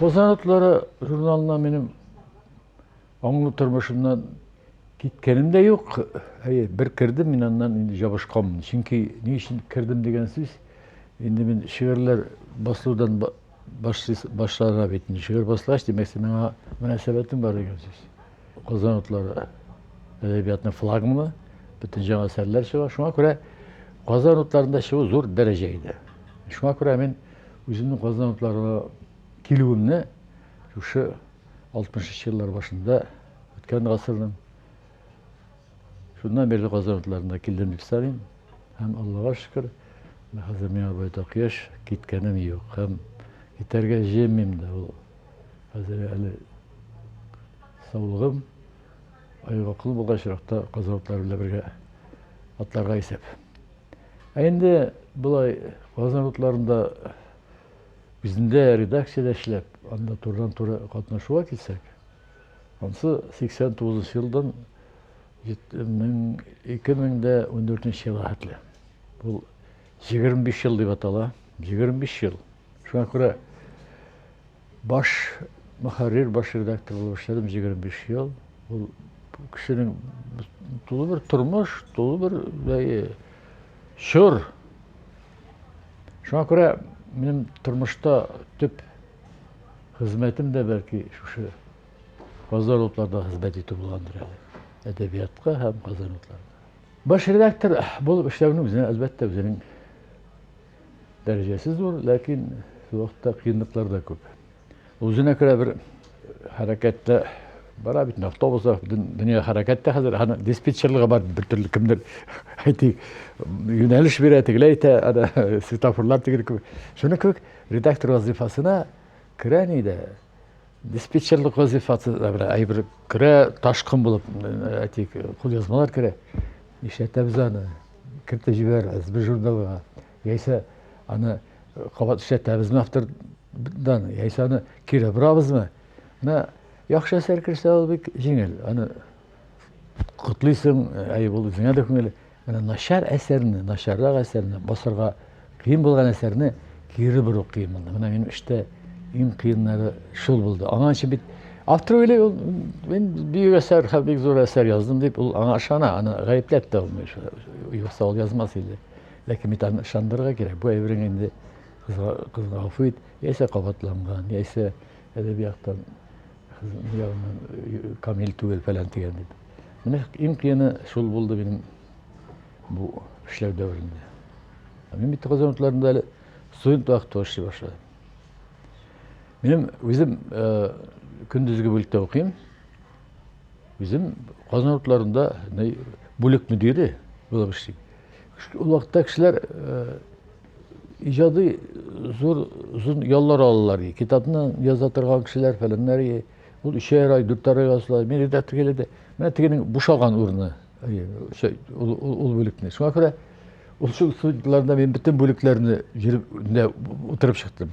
Казан утлары журналына минем аңлы тормышымнан киткәнем дә юк. Әйе, бер кердем, мин аннан инде җабышканмын. Чөнки ни өчен кердем дигән сүз, инде мин шигырьләр басылудан башларга бит. Шигырь басылгач, димәк, син миңа мөнәсәбәтең бар дигән сүз. Казан утлары әдәбиятның флагманы, бөтен яңа әсәрләр чыга. Шуңа күрә Казан утларында чыгу зур дәрәҗә иде. Шуңа күрә мин үземнең Казан утларына килүемне шушы 60 еллар башында үткән гасырның шуннан бирле Казан утларына килдем дип саныйм. Һәм Аллага шөкер, хәзер миңа байтак яшь, киткәнем юк. Һәм китәргә җыенмыйм да ул. Хәзер әле саулыгым, аяк акылым булган очракта Казан утлары белән бергә атларга исәп. Ә инде болай Казан утларында үзендә редакциядә эшләп, анда турыдан-туры катнашуга килсәк, ансы 89 елдан 2014 елга хәтле. Бу 25 ел дип атала. 25 ел. Шуңа күрә баш мөхәррир, баш редактор булып эшләдем 25 ел. Ул кешенең тулы бер тормыш, тулы бер чор. Шуңа күрә минем тормышта төп хезмәтем дә бәлки шушы Казан утларда хезмәт итү булгандыр әле. Әдәбиятка һәм Казан утларына. Баш редактор булып эшләүнең үзенә, әлбәттә, үзенең дәрәҗәсе зур, ләкин шул вакытта кыенлыклар да күп. Үзенә күрә бер хәрәкәттә бара бит автобуста, дөнья хәрәкәттә хәзер, аны диспетчерлыгы бар, бер төрле кемдер, әйтик, юнәлеш бирә, тегеләй әйтә, аны светофорлар тегеле кебек. Шуның кебек редактор вазифасына керә ни дә, диспетчерлык вазифасы да бер әйбер керә, ташкын булып, әйтик, кулъязмалар керә. Нишләтәбез аны? Кертеп җибәрәбез бер журналга. Яисә аны кабат эшләтәбезме автордан, яисә аны кире борабызмы? Менә яхшы әсәр керсә, ул бик җиңел. Аны котлыйсың, әй, ул үзеңә дә күңелле. Менә начар әсәрне, начаррак әсәрне, басарга кыен булган әсәрне кире бору кыен булды. Менә минем эштә иң кыеннары шул булды. Аңа бит автор уйлый, ул мин бөек әсәр һәм бик зур әсәр яздым дип, ул аңа ышана, аны гаепләп тә булмый. Юкса ул язмас иде. Ләкин бит аны ышандырырга кирәк. Бу әйберең инде кызга, кызга гафу ит, яисә кабатланган, яисә әдәби яктан ягыннан камил түгел фәлән дигән дип. Менә иң кыены шул булды минем бу эшләү дәверендә. Мин бит Казан утларында әле студент вакытта эшли башладым. Минем үзем көндезге бүлектә укыйм. Үзем Казан утларында бүлек мөдире булып эшлим. Ул вакытта кешеләр иҗади зур озын яллар алалар. Китапны яза торган кешеләр фәләннәр. Ул өчәр ай, дүртәр ай языла. Мин редактор килә Менә тегенең бушаган урыны. Ул, ул, ул бүлекне. Шуңа күрә ул шул студентларда мин бөтен бүлекләрне йөреп утырып чыктым.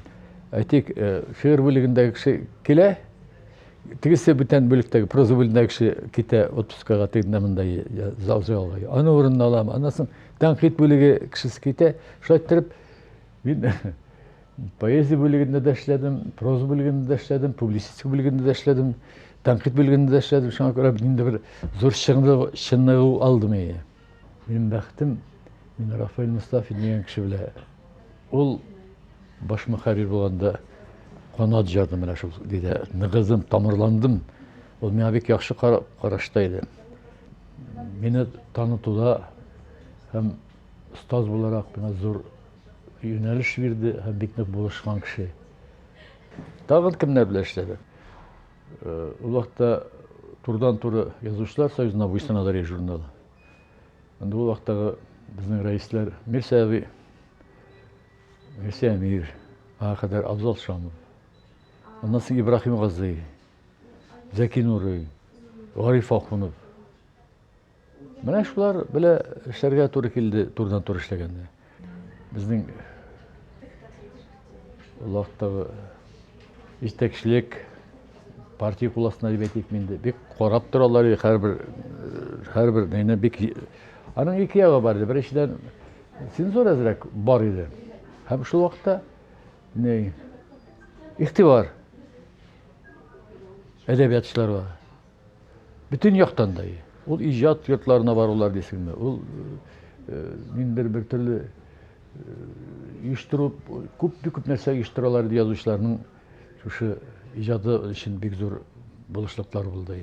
Әйтик, шигырь бүлегендәге кеше килә, тегесе бүтән бүлектәге, проза бүлегендәге кеше китә отпускага, тегендә монда зал җыялга. Аны урынына алам. Аннан соң тәнкыйть бүлеге кешесе китә. Шулай иттереп, мин поэзия бүлегендә дә эшләдем, проза бүлегендә дә эшләдем, публицистика бүлегендә дә эшләдем, тәнкыйть бүлегендә дә эшләдем. Шуңа күрә инде бер зур чыныгу алдым. Минем бәхетем, мин Рафаэль Мостафин дигән кеше белән ул баш мөхәррир булганда канат җардым менә шул диде. Ныгыдым, тамырландым. Ул миңа бик яхшы карашта иде. Мине танытуда һәм остаз буларак миңа зур юнәлеш бирде һәм бик нык булышкан кеше. Тагын кемнәр белән эшләде? Ул вакытта турыдан-туры Язучылар союзына буйсыналар журналы. Инде ул вакыттагы безнең рәисләр Мирсә абый, Мирсә Әмир, аңа кадәр Абзал Шамов, аннан соң Ибраһим Газый, Зәки Нурый, Гариф Ахунов. Менә шулар белә эшләргә туры килде, турыдан-туры эшләгәндә. Безнең ул вакыттагы җитәкчелек партия кул астына дип әйтик инде, бик карап торалар иде һәрбер һәрбер нәйне бик аның ике ягы бар иде. Беренчедән, цензура әзрәк бар иде. Һәм шул вакытта ни игътибар. әдәбиятчыларга. Бөтен яктан да. Ул иҗат йортларына барулар дисеңме, ул ниндидер бер төрле оештыру, күп бик күп нәрсә оештыралар иде язучыларның шушы иҗаты өчен бик зур булышлыклар булды.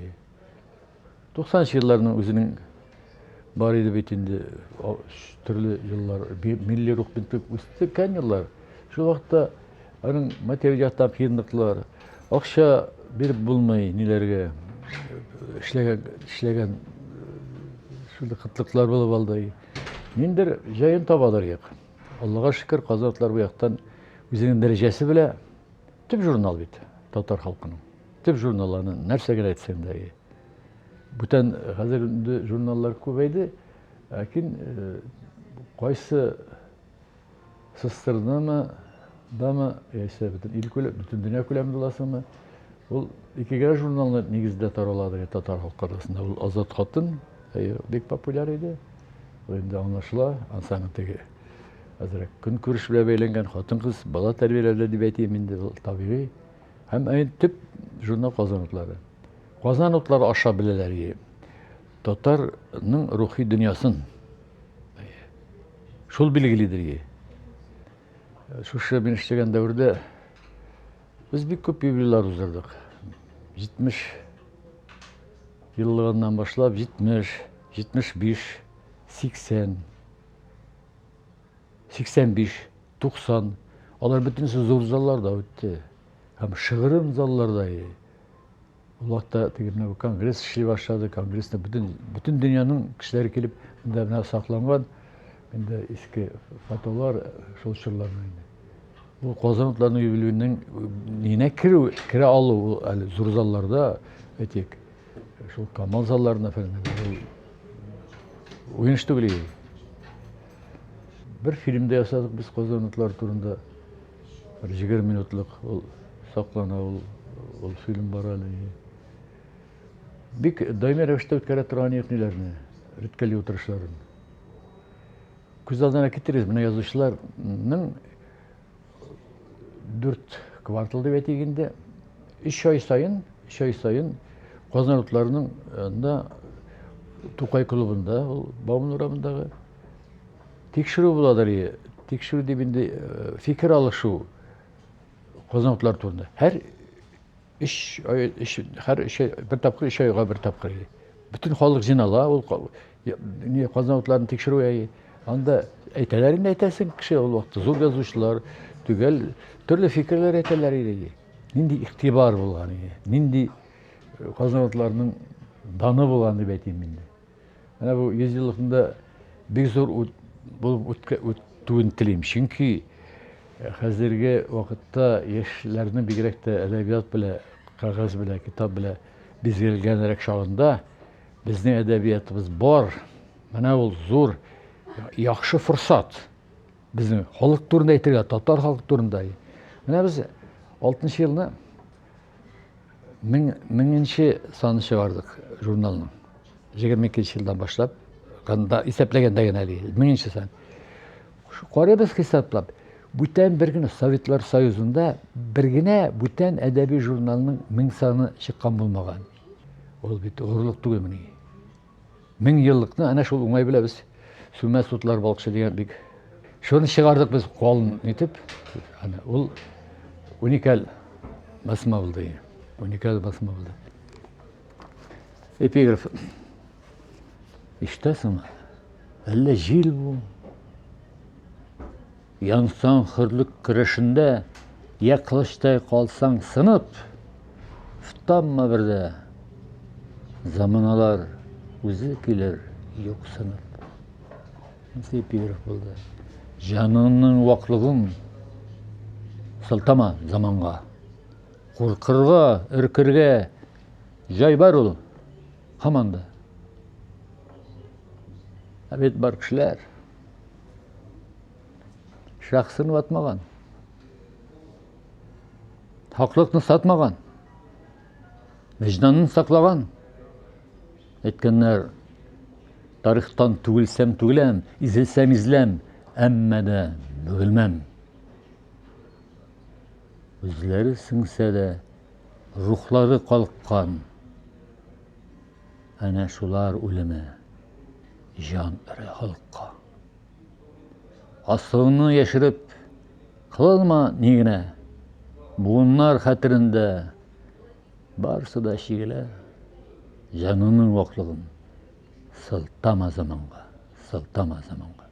90 елларның үзенең бар иде бит инде төрле еллар, милли рух бит үскән еллар. Шул вакытта аның материаль яктан кыенлыклар, акча биреп булмый ниләргә, эшләгән, эшләгән шундый кытлыклар булып алды. Ниндер җаен табалар як. Аллага шөкер, Казан бу яктан үзенең дәрәҗәсе белә төп журнал бит татар халкының. Төп журнал аны нәрсә генә әйтсәң дә. Бүтән хәзер инде журналлар күбәйде, ләкин кайсы СССРнымы, дамы, яисә бөтен ил күләм, бөтен дөнья күләмендә буласыңмы? Ул ике генә журналны нигездә тарала татар халкы арасында. Ул Азат хатын, әйе, бик популяр иде. Ул инде аңлашыла, ансаның теге әзрәк көнкүреш белән бәйләнгән хатын-кыз, бала тәрбияләүдә дип әйтим инде, ул табигый. Һәм төп журнал Казан утлары. Казан утлары аша беләләр татарның рухи дөньясын. Шул билгелидер. Шушы мин эшләгән дәвердә без бик күп юбилейлар уздырдык. 70 еллыгыннан башлап 70, 75, 80, 85, 90 алар бөтенесе зур залларда үтте. Һәм шыгрым залларда. Ул вакытта теге менә конгресс эшли башлады. Конгресста бөтен бөтен дөньяның кешеләре килеп, монда менә сакланган инде иске фотолар шул чорларның инде. Ул Казан утларының юбилеенең нинә керү, керә алу ул әле зур залларда, әйтик, шул Камал залларына фәлән ул уен эш түгел иде. Бер фильм дә ясадык без Казан утлары турында. Бер 20 минутлык ул саклана, ул, ул фильм бар әле. Бик даими рәвештә үткәрә торган идек ниләрне, редколлегия утырышларын. Күз алдына китерегез, менә язучыларның дүрт квартал дип әйтик инде, өч ай саен, өч ай саен Казан утларының анда Тукай клубында, ул Бауман урамындагы Тикшерү буладыр, тикшерү дип инде э, фикер алышу Казан утлары турында. Һәр өч ай, өч, һәр өч ай, бер тапкыр өч айга бер тапкыр. Бөтен халык җыйнала, ул не Казан утларын тикшерү әй. Анда әйтәләр инде әйтәсең кеше ул вакытта зур язучылар төгәл төрле фикерләр әйтәләр иде. Нинди игътибар булган иде, нинди э, Казан утларының даны булган дип әйтим инде. Менә бу 100 еллыкында бик зур булып үтүен телим. Чөнки э, хәзерге вакытта яшьләрнең бигрәк тә әдәбият белән, кәгазь белән, китап белән бизгәлгәнрәк чагында безнең әдәбиятыбыз бар. Менә ул зур, яхшы форсат. Безнең халык турында әйтергә, татар халкы турында. Менә без 6 елны Меңенче саны чыгардык журналның. 22 елдан башлап, анда исәпләгәндә генә әле, меңенче сан. Карыйбыз хисаплап, бүтән бер генә Советлар Союзында бер генә бүтән әдәби журналның мең саны чыккан булмаган. Ул бит горурлык түгелмени? Мең еллыкны әнә шул уңай белән без Сүнмәс утлар балкышы дигән бик шуны чыгардык без калын итеп. Аны ул уникаль басма булды. Уникаль басма булды. Эпиграф. Ишетәсеңме? Әллә җил бу? Янсаң хөрлек көрәшендә, Я кылычтай калсаң сынып, Тамма бер дә, Заманалар үзе килер юксынып. Монысы эпиграф булды. Җаныңның ваклыгын сылтама заманга. Куркырга, өркергә җай бар ул һаман да. Ә бит бар кешеләр Шәхсен ватмаган. Хаклыкны сатмаган. Вөҗданын саклаган. Әйткәннәр, тарихтан түгелсәм түгеләм, изелсәм изеләм, әмма дә бөгелмәм. Үзләре сеңсә дә, Рухлары калккан. Әнә шулар үлеме җан өрә халыкка. Асылыңны яшереп кылынма ни генә. Буыннар хәтерендә барсы да чигелә. Җаныңның ваклыгын сылтама заманга, сылтама заманга.